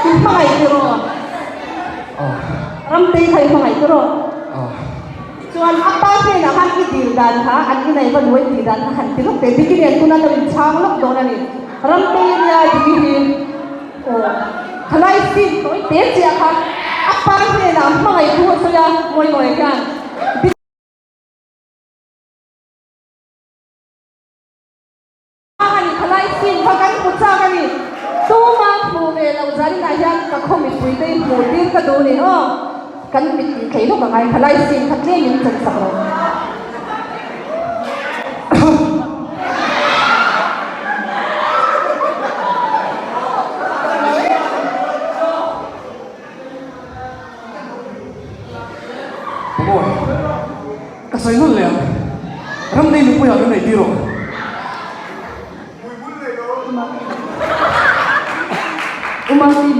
I hmangaih tiraw? Ramtei kha i hmangaih tiraw? Chuan a pa hnenah khan i dil dan kha an inei va nuai tih dan kha han ti lawk teh. Diki nen tuna lo inchhang lawk dawn a ni. Ramtei nia Diki hi aw thalai fim tawi te chiah kha a pa hnenah hmangaih thu a sawi a, ngawi ngawi hian. A ni, thalai sin kha kan hmu chak a ni. Tuma hmu ve loh zaninah hian ka khaw mipui te hi hmuh tir ka duh ni aw. Kan mit tih thei lawk angai, thalai sin kha tlem in chan sak lo. Pawi, ka sawi nawn leh ang. Ram nei nupuiah min nei tir rawh. U Martin,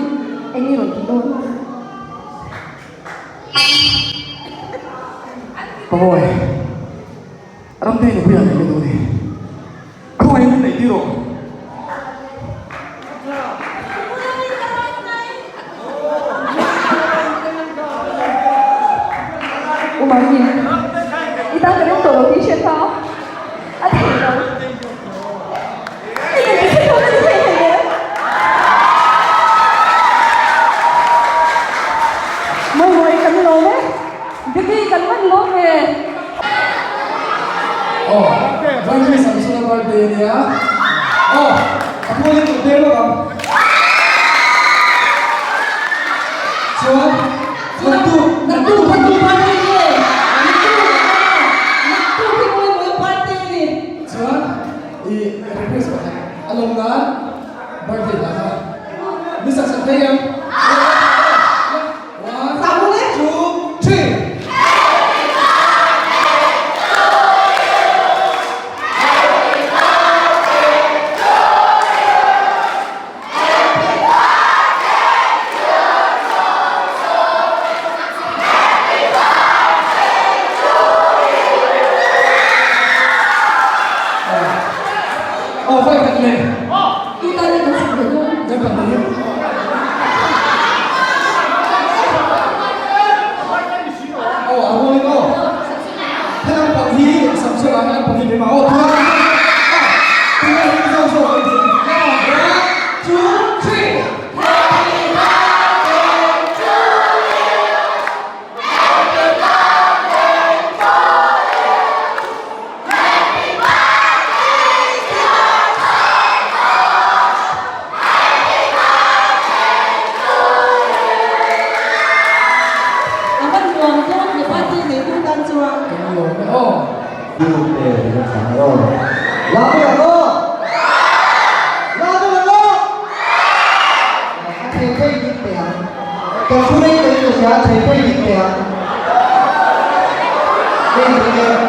eng nge rawn ti dawn? Pawi, ram nei nupuiah nei ka duh a ni. Khawngaih min nei tir rawh. U Martin, i tan ka rem tawh lo tih hriat kha a thei lo. I nen ka hre tawh na ni thei thei em? Mawi kan lawm e. Diki kan man lawm e. Aw, Birthday Samsona birthday a nia. Aw, a pualin ka pek lawk ang. Chuan, naktuk, Naktuk naktuk birthday nge? Naktuk ah, naktuk hi mawi mawi birthday a ni. Chuan, i request pakhat a lawm nan birthday hla kha mi sak sak thei ang. One, two, three. Oh, vai kat le. Aw a rualin aw helam pang hi Samson ah helam pang hi keimah aw tunah tunah hi zo zo kan ti one two three A van nuam dawn ve party neitu tan chuan. Kan lawm e aw. Tute kan chang e aw. La deuh ang aw. La deuh ang aw. A thei phei dik teh ang. Kan thu rei tawh in ka hria a thei phei dik teh ang. Hei dik e.